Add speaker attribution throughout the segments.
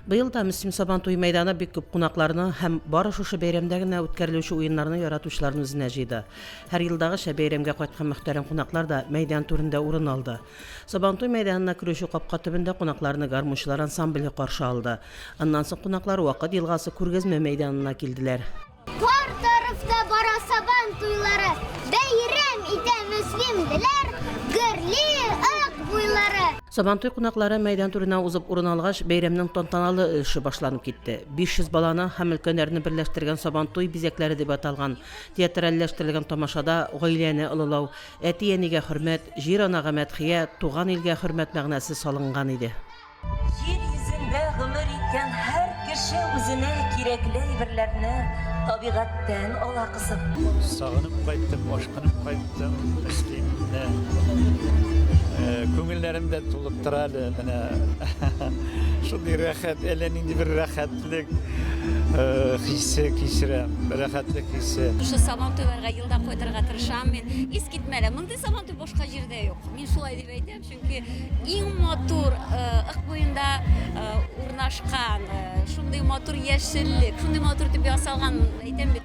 Speaker 1: Быел да Мөслим Сабан туе мәйданы бик күп кунакларны һәм бары шушы бәйрәмдә генә үткәрелүче уеннарны яратучыларны үзенә җыйды. Һәр елдагыча бәйрәмгә кайткан мөхтәрәм кунаклар да мәйдан түрендә урын алды. Сабантуй мәйданына керүче капка төбендә кунакларны гармунчылар ансамбле каршы алды. Аннан соң кунаклар Вакыт елгасы күргәзмә мәйданына килделәр.
Speaker 2: Бар тарафта бара сабан туйлары, Бәйрәм итә мөслимлеләр, Гөрли Ык буйлары.
Speaker 1: Сабантуй кунаклары мәйдан түренә узып урын алгач, бәйрәмнең тантаналы өлеше башланып китте. 500 баланы һәм өлкәннәрне берләштергән Сабантуй бизәкләре дип аталган театральләштерелгән тамашада гаиләне олылау, әти-әнигә хөрмәт, җир-анага мәдхия, туган илгә хөрмәт мәгънәсе салынган иде.
Speaker 3: Җир йөзендә гомер иткән һәр кеше үзенә кирәкле әйберләрне табигатьтән ала, кызым.
Speaker 4: Сагынып кайттым, ашкынып кайттым Мөслимне. Күңелләрем дә тулып тора әле менә. Шундый рәхәт, әллә нинди бер рәхәтлек хисе кичерәм, рәхәтлек хисе.
Speaker 5: Шушы Сабантуйларга елда кайтырга тырышам мин. Искитмәле, мондый Сабантуй башка җирдә юк. Мин шулай дип әйтәм. Чөнки иң матур Ык буенда урнашкан, шундый матур яшеллек, шундый матур итеп ясалган, әйтәм бит,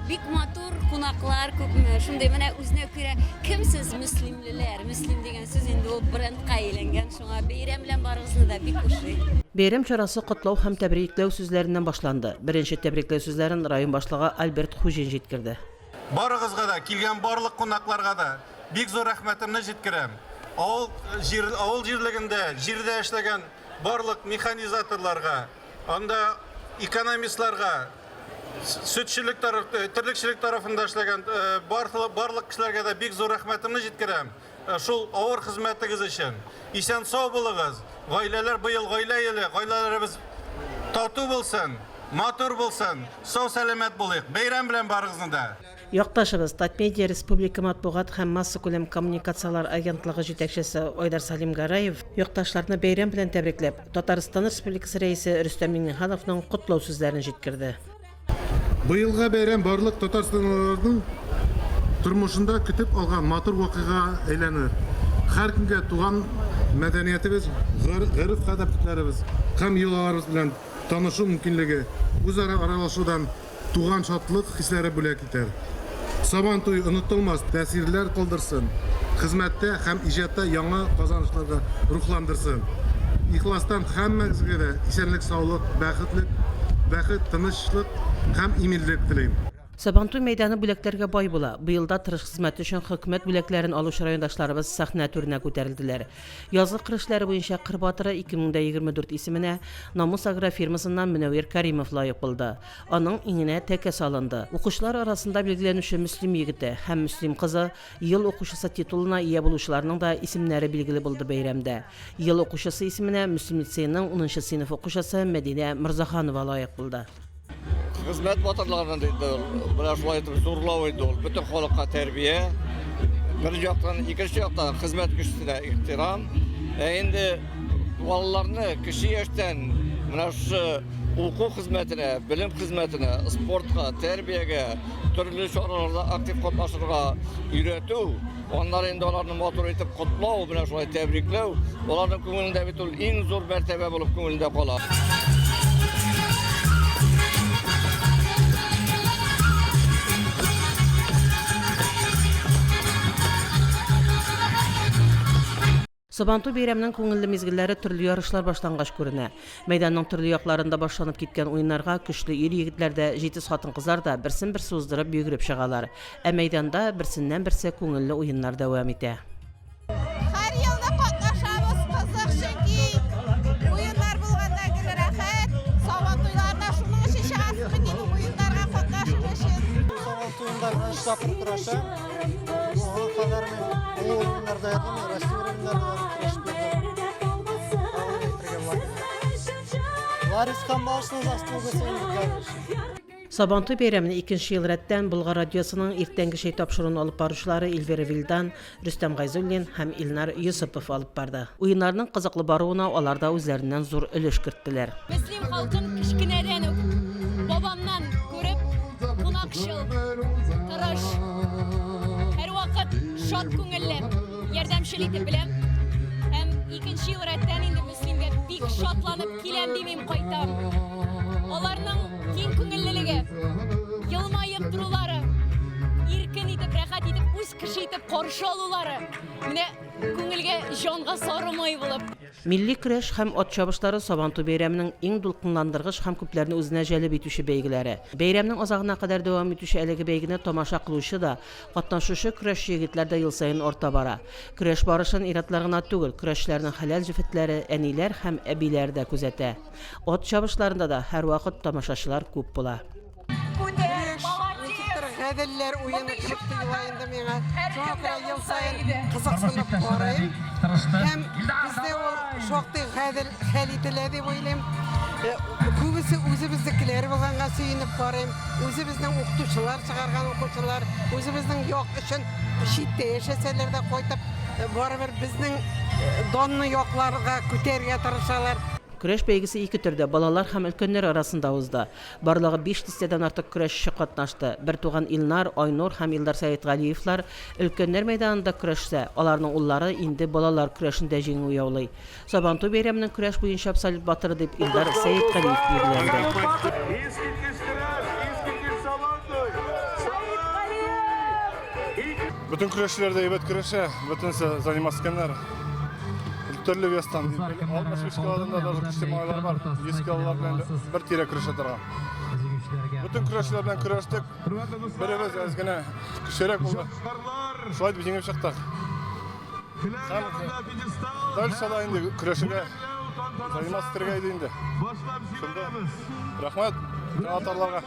Speaker 5: бик матур кунаклар күпме, шундый менә үзенә күрә кем сез мөслимлеләр, мөслим дигән сүз инде ул брендка әйләнгән, шуңа бәйрәм белән барыгызны да бик ошый.
Speaker 1: Бәйрәм чарасы котлау һәм тәбрикләү сүзләреннән башланды. Беренче тәбрикләү сүзләрен район башлыгы Альберт Хуҗин җиткерде.
Speaker 6: Барыгызга да, килгән барлык кунакларга да бик зур рәхмәтемне җиткерәм. Авыл җир, авыл җирлегендә, җирдә эшләгән барлык механизаторларга, анда экономистларга, сөтчелек тараф, терлекчелек тарафында эшләгән барлык, барлык кешеләргә дә бик зур рәхмәтемне җиткерәм. Шул авыр хезмәтегез өчен. Исән-сау булыгыз. Гаиләләр быел гаилә елы, гаиләләребез тату булсын, матур булсын, сау-сәламәт булыйк. Бәйрәм белән барыгызны да!
Speaker 1: Якташыбыз, Татмедиа республика матбугат һәм массакүләм коммуникацияләр агентлыгы җитәкчесе Айдар Сәлимгәрәев якташларны бәйрәм белән тәбрикләп, Татарстан Республикасы Рәисе Рөстәм Миңнехановның котлау сүзләрен җиткерде.
Speaker 7: Быелгы бәйрәм барлык татарстанлыларның тормышында көтеп алган матур вакыйгага әйләнер. Һәркемгә туган мәдәниятебез, гореф-гадәтләребез һәм йолаларыбыз белән танышу мөмкинлеге, үзара аралашудан туган шатлык хисләре бүләк итәр. Сабан туе онытылмас тәэсирләр калдырсын, хезмәттә һәм иҗатта яңа казанышларга рухландырсын. Ихластан һәммәгезгә дә исәнлек-саулык, бәхетлек, бәхет, тынычлык һәм иминлек телим.
Speaker 1: Сабантуй мәйданы бүләкләргә бай була. Быел да тырыш хезмәте өчен хөкүмәт бүләкләрен алучы райондашларыбыз сәхнә түренә күтәрелделәр. Язгы кыр эшләре буенча Кыр батыры 2024 исеменә Намус агрофирмасыннан Мөнәвир Кәримов лаек булды. Аның иңенә тәкә салынды. Укучылар арасында билгеләнүче Мөслим егете һәм Мөслим кызы, Ел укучысы титулына ия булучыларның да исемнәре билгеле булды бәйрәмдә. Ел укучысы исеменә Мөслим лицееның унынчы сыйныф укучысы Мәдинә Морзаханова лаек булды.
Speaker 8: Хезмәт батырларын инде ул, менә шулай итеп зурлау инде ул, бөтен халыкка тәрбия. Бер яктан, икенче яктан хезмәт кешесенә ихтирам. Ә инде балаларны кече яшьтән менә шушы уку хезмәтенә, белем хезмәтенә, спортка, тәрбиягә, төрле чараларда актив катнашырга өйрәтү, аннары инде аларны матур итеп котлау, менә шулай тәбрикләү, аларның күңелендә бит ул иң зур мәртәбә булып күңелендә кала.
Speaker 1: Сабантуй бәйрәменең күңелле мизгелләре төрле ярышлар башлангач күренә. Мәйданның төрле якларында башланып киткән уеннарга көчле ир-егетләр дә, җитез хатын-кызлар да берсен-берсе уздырып йөгереп чыгалар. Ә мәйданда берсеннән-берсе күңелле уеннар дәвам итә.
Speaker 9: Һәр елны катнашабыз, кызык, чөнки уеннар булганда гел рәхәт. Сабантуйларына шуның өчен чыгасыз бит инде, уеннарга катнашыр өчен.
Speaker 10: Сабантуенда беренче тапкыр көрәшәм. Моңа кадәр мин олы уровеньнәрдә йөрдем, Россия уровеньнәрендә көрәшеп йөрдем. Ларис Камбалышның заслугасы инде, конечно.
Speaker 1: Сабантуй бәйрәмен икенче ел рәттән Болгар радиосының Иртәнге чәй тапшыруын алып баручылары Эльвира Вилдан, Рөстәм Гайзуллин һәм Илнар Йосыпов алып барды. Уеннарның кызыклы баруына алар да үзләреннән зур өлеш керттеләр.
Speaker 5: Мөслим халкын кечкенәдән үк бабамнан күреп, кунакчыл, тырыш, һәрвакыт шат күңелле, ярдәмчел итеп беләм. Һәм. Икенче ел рәттән инде Мөслимгә бик шатланып киләм димим, кайтам. Аларның киң күңеллелеге, елмаеп торулары, иркен итеп, рәхәт итеп, үз кеше итеп каршы алулары, менә күңелгә, җанга сары май булып.
Speaker 1: Милли көрәш һәм ат чабышлары Сабантуй бәйрәменең иң дулкынландыргыч һәм күпләрне үзенә җәлеп итүче бәйгеләре. Бәйрәмнең азагына кадәр дәвам итүче әлеге бәйгене тамаша кылучы да, катнашучы көрәшче егетләр дә ел саен арта бара. Көрәш барышын ир-атлар гына түгел, көрәшчеләрнең хәләл җефетләре, әниләр һәм әбиләр дә күзәтә. Ат чабышларында да һәрвакыт тамашачылар күп була.
Speaker 11: Көрәш, ничектер гаделләр уены кебек тоела инде миңа. Шуңа күрә ел саен кызыксынып карыйм. Һәм бездә ул шактый гадел хәл ителә дип уйлыйм. Э, күбесе үзебезнекеләр булганга сөенеп карыйм. Үзебезнең укытучылар чыгарган укучылар, үзебезнең як өчен читтә яшәсәләр дә кайтып, э, барыбер безнең э, данны якларга, күтәрергә тырышалар.
Speaker 1: Көрәш бәйгесе ике төрдә, балалар һәм өлкәннәр арасында узды. Барлыгы биш дистәдән артык көрәшче катнашты. Бертуган Илнар, Айнур һәм Илдар Сәетгалиевлар өлкәннәр мәйданында көрәшсә, аларның уллары инде балалар көрәшендә җиңү яулый. Сабантуй бәйрәменең көрәш буенча абсолют батыры дип Илдар Сәетгалиев билгеләнде.
Speaker 12: Искиткеч көрәш, искиткеч Сабантуй!
Speaker 7: Бөтен көрәшчеләр дә әйбәт көрәшә, бөтенесе заниматься иткәннәр. Төрле вестан, 65 килодан да даже көчле малайлар бар, 100 килолар белән бер тирә көрәшә торган. Бөтен көрәшчеләр белән көрәштек, беребез әз генә көчлерәк булды. Шулай итеп җиңеп чыктык. Һәм дальше да инде көрәшергә заниматься итәргә иде инде. Шунда рәхмәт җанатарларга.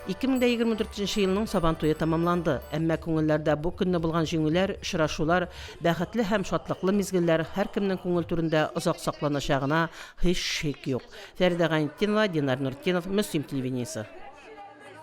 Speaker 1: 2024 нче елның Сабан туе тәмамланды. Әмма күңелләрдә бу көнне булган җиңүләр, очрашулар, бәхетле һәм шатлыклы мизгелләр һәркемнең күңел түрендә озак сакланачагына һич шик юк. Фәридә Гайнетдинова, Динар Нуртдинов, Мөслим телевидениесе.